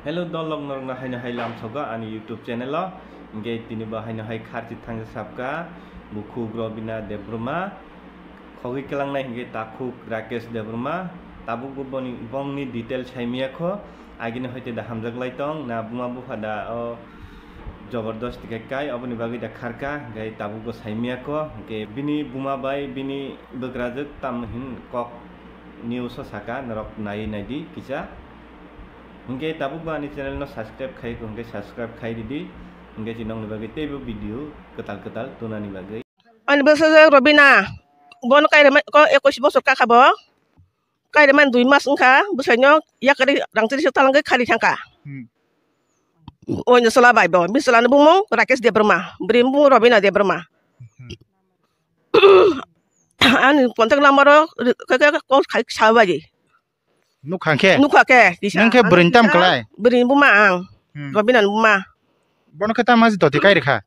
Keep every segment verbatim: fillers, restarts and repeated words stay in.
Hello dolok, norokno haino hai lamsogo ani YouTube channel o. Hingke tini bo haino hai kharchi thangsa sabka, bukhuk Robina Debbarma, khogwi kelangnai hingke takhuk Rakesh Debbarma. Tabuk bo boni, bongni detail saimiyakho, agini hoite da hamjak lai tong, na buma bupha da o jobordasti khe kai, oboni bagwi da kharka, hingke tabuk bo saimiyakho, hingke bini buma bai bini bwkrajwk tam hin kok news o saka, norok naiwi naidi kisa. Hingke tabuk bo ani channel no subscribe khai, hingke subscribe khai didi, hingke si nongni bagwi teibo video kwtal kwtal tunani bagwi. Ani bwsajwk Robina, bono kairema ko ekwis bosor kakha bo. Kairema dui mas wngkha, bwsaino yakari rangchari se talangwi khari thangkha. Hmm. Oino chwla bai bo, bini chwlani bumung Rakesh Debbarma, bwrwi bumung Robina Debbarma. Hmm. Ani contact number o khe, khe, khe call khai sabai. Nukha khe? Nukha khe, kisa. Nung khe bwrwini tam kwlai? Bwrwini buma ang. Hmm. Robina ni buma. Bono khe tamo doti kai rikha?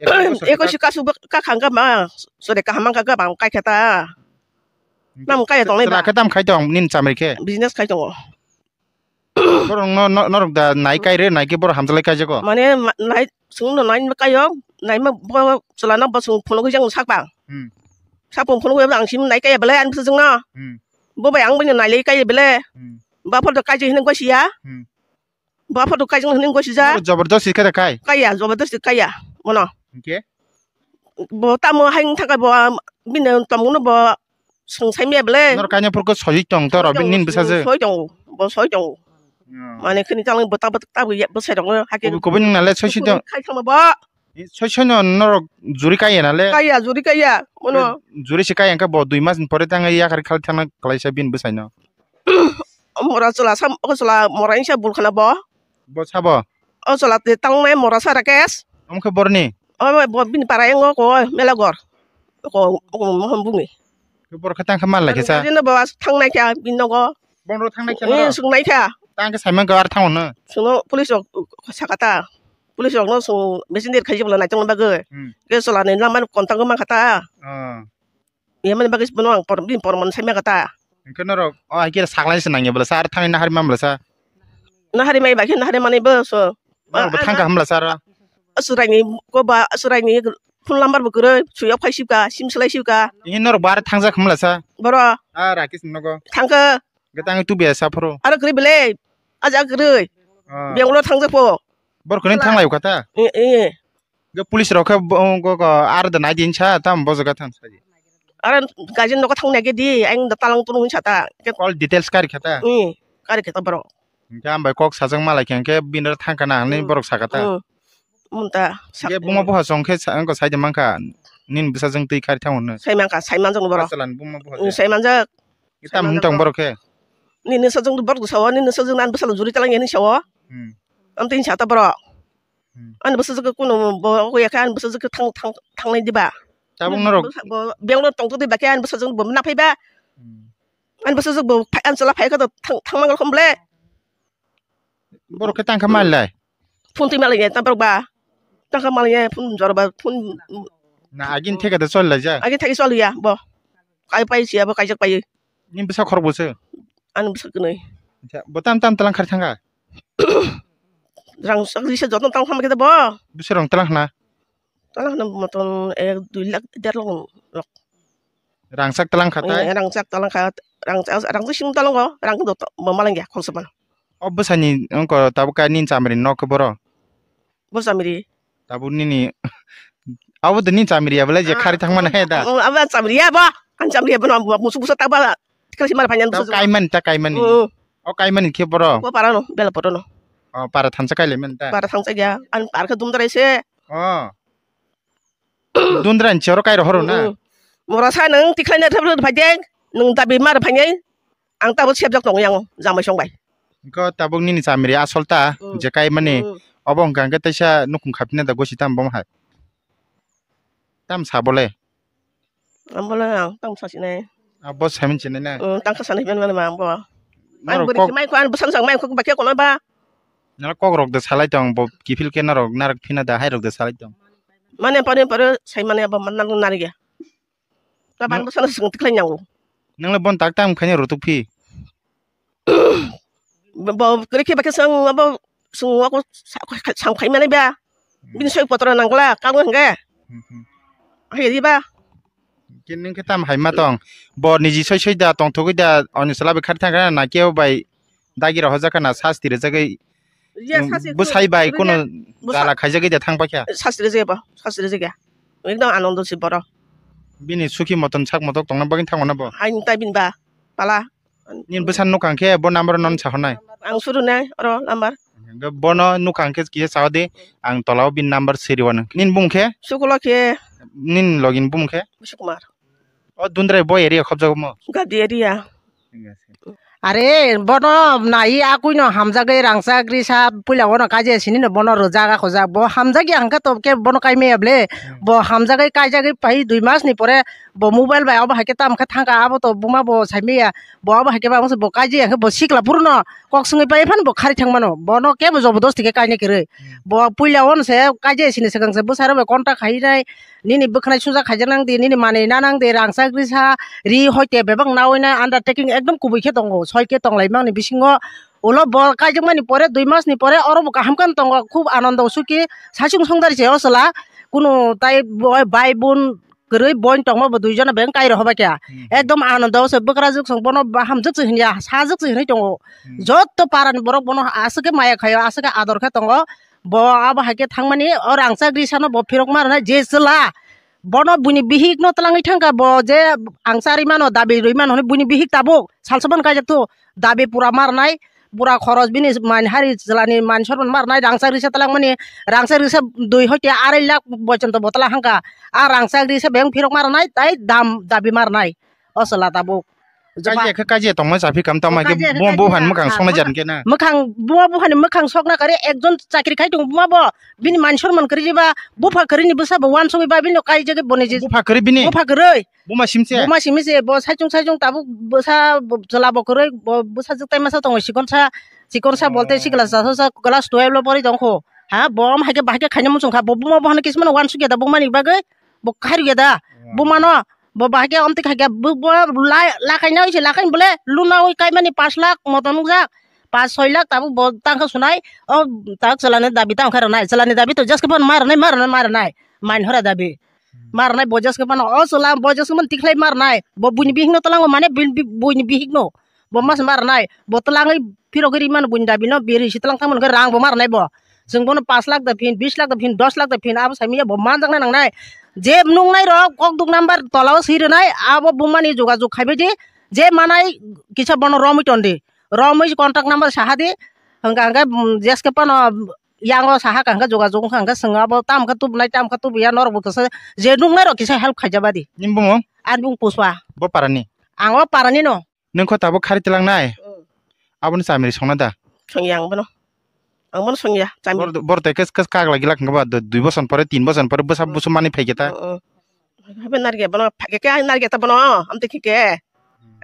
Ekwis kasu kakhang kha ma, sore kaham wngkha kha bang kai kha ta. Nam kai tong lai ba? Chwla khe tam khai tong nini chamri khe? Business khai tongo. Borok no, no, norok da nai kai re, nai khe borok hamjalai kaijago? Mane ma-, nai, chwng no nai kaio, nai ma bo chwla no bo chwng phunugwi jang sak bang. Hmm. Sak phung phunugwi ang sim nai kaiya belai ani bwsajwk no. Hmm. Bo bai ang bini nai lai kaiya belai. Hmm. Ba photo kaijak hinwi gosi ya. Hmm. Ba photo kaijak hinwi gosi ja. Oro jabardasti khe da kai? Kaiya, jabardasti kaiya, mono. Hingke? Bo tamo hai wng thangkha bo, bini tongmungno bo swng saimaya belai. Nor kanya phuru khe soi tong to, soi tongo, nini bwsajwk? Soi tongo, bo soi tongo. Hmm. Mane khini tamo bwta bwta tabwi bwsai tongo, hake. Kubui, kubui nung nale soi soi tong? Khai thangma bo. Soi soi no norok juri kaiya nale? Kaiya, juri kaiya, mono. Juri se kaiya khe bo dui mas ni pore tang yakar khal thangna kwlaisa bini bwsai no. Mora chwla sam, o chwla mora insa bul khana bo. Bo sabo? O chwla te tangnai mora sa Rakesh. Omo khe borni? O bo bini para yango ko Melagor. Ko, ko mohon bungi. Khe borok khe tang khe mal lai khe sa? Gari no bo as thangnai kha bini nogo. Bongro thangnai kha. Eh, norok? Sungnai kha. Tang khe saimang khe ar thango no? Sungno police rok sakata. Police rok no sung messenger khai jibla nai tongna bagwi. Hmm. Ke chwla ni lama contact ma khata. Ah. Yamani bagwi bono ang por-, bini porman saima kata. Hingke norok, o, hai khe saklai se nangya bwlasa, ar thangwi nahari man bwlasa? Nahari mai bai khe nahari manwi bo so. Norok bo thang kaham bwlasa aro? Asurai ni ko ba, asurai ni phone number bo kwrwi, suyok phai sibka, sim slai sibka. Ini norok bo ar thangjak ham bwlasa? Boro. A Rakesh ni nogo. Thangkha. Hingke tangwi tubiya sa phuru. Aro kwrwi bele, aja kwrwi. Ah. Bangalore thangjak po. Bor kwrwi thang layo kata? Eh, eh. Ge police rok khe bo, go, go, ar da nai din sa, tam bo jaga thang sa di. Ar gajin nogo thang nai ge di, ang da talang tunu hin sa ta. All details kari kha ta? Hmm, kari kha ta borok. Hingke ang bai kok sajak malai khe, hingke bini ro thang kana hinwi borok sa kha ta? Hmm. Mun ta. Ge buma buha song khe sa, ang ko sai de man kha, nini bwsa jwng twi kari thang hwnwi. Sai man kha, sai man jwng borok. Achalan buma buha. Hmm, sai man jak. Ge tam hwn tong borok khe? Nini sajwk borok sa o, nini sajwk nan bwsa juri talang hinwi sa o. Hmm. Am tin sa ta borok. Hmm. Ani bwsajwk kunu bo ya khe ani bwsajwk thang, thang, thangnai diba? Tabuk norok bo Bangalore tong todi ba khe ani bwsajwk bo na phai ba. Hmm. Ani bwsajwk bo phai, ani chwla phai kha to thang, thang mangal khom ble. Borok khe tang kha mal lai? Phone twi mal ya ta borok ba. Tang kha mal ya phone jor ba phone. Na agin theka da chol lai ja? Agin theka chol ya bo. Kai pai sia bo kaijak pai. Ni bwsa khorok bo se? Ani bwsa kwnwi. Acha, bo tam tam talang khar thanga? Rang sak risa joto tang tham khe bo. Bwswk rang talang khna? Talang khna motom ek dui lakh, der lakh rok. Rang sak talang kha tai? Eh, rang sak talang kha, rang sak, rang sak sing talang go, rang do to, bo malang ya khorsa ma. O bwsani ongko tabuk ka nini chamri nok khe boro? Bo chamri. Tabuk nini, abo de nini chamri ya belai je khari thang mano he da. Oh, abo chamri ya bo, an chamri ya bo, musu busa ta ba. Tikra si mal panyan. Tao busa. Kaiman ta kaiman ni. Oh. O kaiman ni khe boro. Ko para no, bela poro no. O para thansa kaile men ta. Para thansa ya, an par khe dum drai se. O. Dum drai ni choro kai ro horo na. Mm. Mora sa nang tikhlai na thap thap phai de, nang dabi mar phai nai. Ang tabo sebjak tong yang jamai song bai. Ko tabuk nini chamri asol ta, mm, je kai mani. Mm. Obo hwnkha hwnkhe teisa nukhung khapina da gosi tam bom hai. Tam sa bole. Ang bole ang tam sa sinai. Abo saimani sinai na? Mm, tang kha sanai ben mani ma ang bo. Ang norok bwrwi kok-, mai ko, ang bwsang sang mai ko, bakhe kono ba. Nala kok rok de salai tong, bo kiphil khe norok, narok phina da hai rok de salai tong. Mane pare pare sai mane abo man nang nari ya. Ta ban bwsang sung tikhlai nyango. Nang le bon tak tam khani rotuk phi. Bo kwrwi khe bakhe chwng abo chwng wako sa-, sa-, sam khai mani ba. Bini soi potro nangla kabo hwnkhe. Hmm, hmm. Hai di ba. Khe nwng khe tam hai ma tong. Bo niji soi soi da tong thogwi da oni sala bai khari thang na kebo bai dagi rok hojak na sasti rwjagwi. Ya, hmm, sasti bwsai bai rwjak. Kuno bwsa- jala khaijagwi da thang paikha. Sasti rwjak ba, sasti rwjak ya. Ekdom anondo si boro. Bini suki moton sak motok tongna bagwi thangmano bo. Hai tai bini ba pala. Nini bwsa nukha khe bo number non sahornai. Ang surunai oro number. Hwnkhe bono nukha khe kisa sao di, ang tolao bini number siri wano. Nini bumung khe? Sukulo khe. Nini logini bumung khe? Bisi Kumar. O Dundrai bo area khobjago mo? Gadi area. Are bono nai a kuino hamjagwi rangchak risa puila bono kaje sini no bono rwjak akhojak bo hamjak ya hwnkhe to khe bono kai maya ble. Hmm. Bo hamjagwi kaijagwi pai dui mas ni pore bo mobile bai abo hai khe tam khe thangkha abo to buma bo sai maya. Bo abo hai khe ba bo kaijak ya hwnkhe bo sikla phuru no kok swngwi pai phano bo khari thang mano bono kebo jobodosti khe kaina kwrwi. Hmm. Bo puila bono se kaijak ya sini swkang se bwsai rok bai contact khai nai. Nini bwkhanai suja khaijak nang di, nini manwi na nang di, rangchak risa, ri hoite bebak nawi na undertaking ekdom kubui khe tongo, soi khe tong lai mani bisingo. Ulo bo kaijakmani pore, dui mas ni pore oro bo kaham khe tongo, khub anondo suki, saichung songdari se o chwla, kunu tai bo-, bai bun kwrwi boin tongma bo dui jona beng kai rw hobai kha. Hmm. Ekdom anondo se bwkrajwk song bono bahamjwk se hinya, sajwk se hinwi tongo. Hmm. Jotto para ni borok bono aswk khe maya khaio, aswk khe ador khe tongo. Bo abo hai khe thangmani o rangchak risano bo phirok ma rwnai je chwla. Bono buini bihik no twlangwi thangkha bo je ang charwi mano dabi rwi mano hwnwi buini bihik tabuk salsa ban kaijak tu dabi pura ma rwnai. Pura khoros bini man hari chwlani man sorman ma rwnai rangchak risa twlangmani rangchak risa dui hoite arai lakh bochonto bo twla hangkha. A rangchak risa beng phirok ma rwnai tai dam dabi ma rwnai. O chwla tabuk. Kaji khe kaji tongma chapi kam tamo khe bo bo han mwkhang sokna jan khe na. Mwkhang buma buphani mwkhang sokna kare ekjon chakri khai tong buma bo bini man sorman kri ba bupha kri ni bwsa bo wansugwi ba bini kai jagwi boni je. Bupha kri bini. Bupha kri. Buma simse. Buma simse bo saichung saichung tabuk bwsa chwla bo kri bo bwsa jwk tai masa tongo sikonsa sikonsa bolte sikla sa sa class twelve lo pori tong kho. Ha bo am hai khe bahai khe khaina muchung kha bo buma buphani kismano wansugya da bumani bagwi. Bo khairokya da. Bumano bo bahai khe omtwi khai khe bo, bo lai-, lakaina oi se lakain bole luna oi kaimani pash lakh motom nukjak. Pash soi lakh tabuk bo tangkha sunai. O tak chwlani dabi tangkha rwnai. Chwlani dabi to jeske phano ma rwnai, ma rwnai, ma rwnai. Main hora dabi. Ma rwnai bo jeske phano o chwla bo jeske phano tikhlai ma rwnai. Bo buini bihikno twlango mane buini bi-, buini bihikno. Bo mas ma rwnai. Bo twlangwi phirogwi ri mano buini dabino biri si twlang thangmani khe rang bo ma rwnai bo. Chwng bono pash lakh da phin, bish lakh da phin, dos lakh da phin, abo saimanya bo manjakna nangnai. Je nungnai rok kok duk number tolao swi rwnai, abo bumani jogajog khaibai di. Je manai kisa bono romwi ton di. Romwi contact number saha di. Hwnkha hwnkhe, mm, jeske phano yango saha kha hwnkhe jogajog wngkha hwnkhe chwng abo tam khe tubunai, tam khe tubuya norok bo kisa je nungnai rok kisa help khaijaba di. Nini bumung? Ani bumung Pushpa. Bo parani? Ang o parani no. Nwng kho tabuk khari twlangnai? Mm. Aboni chamiri songna da? Songya ang bono. Ang bono songya, chamiri. Bor, bor tei kes, kes kagla gila khangba, du-, dui boson pore, tin boson pore, bwsa, mm, bwsa mani phaikhe ta? Mm, mm. Habe narge bono, phaikhe ke narge ta bono, amte khike.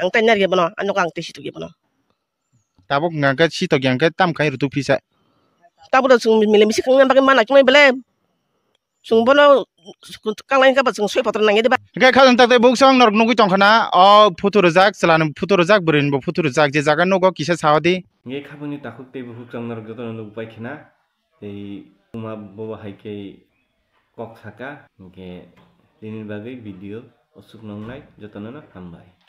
Ang tai narge bono, ano kang tei situkya bono. Tabuk hwnkha khe sitok yang khe tam khai rutuk phisa. Tabuk da chwng mile misi khangna bagwi mana chungnai bele. Chwng bono kanglaini kaba chwng soi photor nangya diba? Hwnkhe khajang tak tei bukchang norok nugwi tongkha na, o photo rijak, chwlani photo rijak, bwrwini bo photo rijak, je jaga nugo kisa sao di. Hwnkhe khabangni takhuk tei bukhuk chwng norok jotono nugwi paikha na, tei wngma bobo hai khe kok saka, hwnkhe tini bagwi video aswk nongnai, jotono no hambai.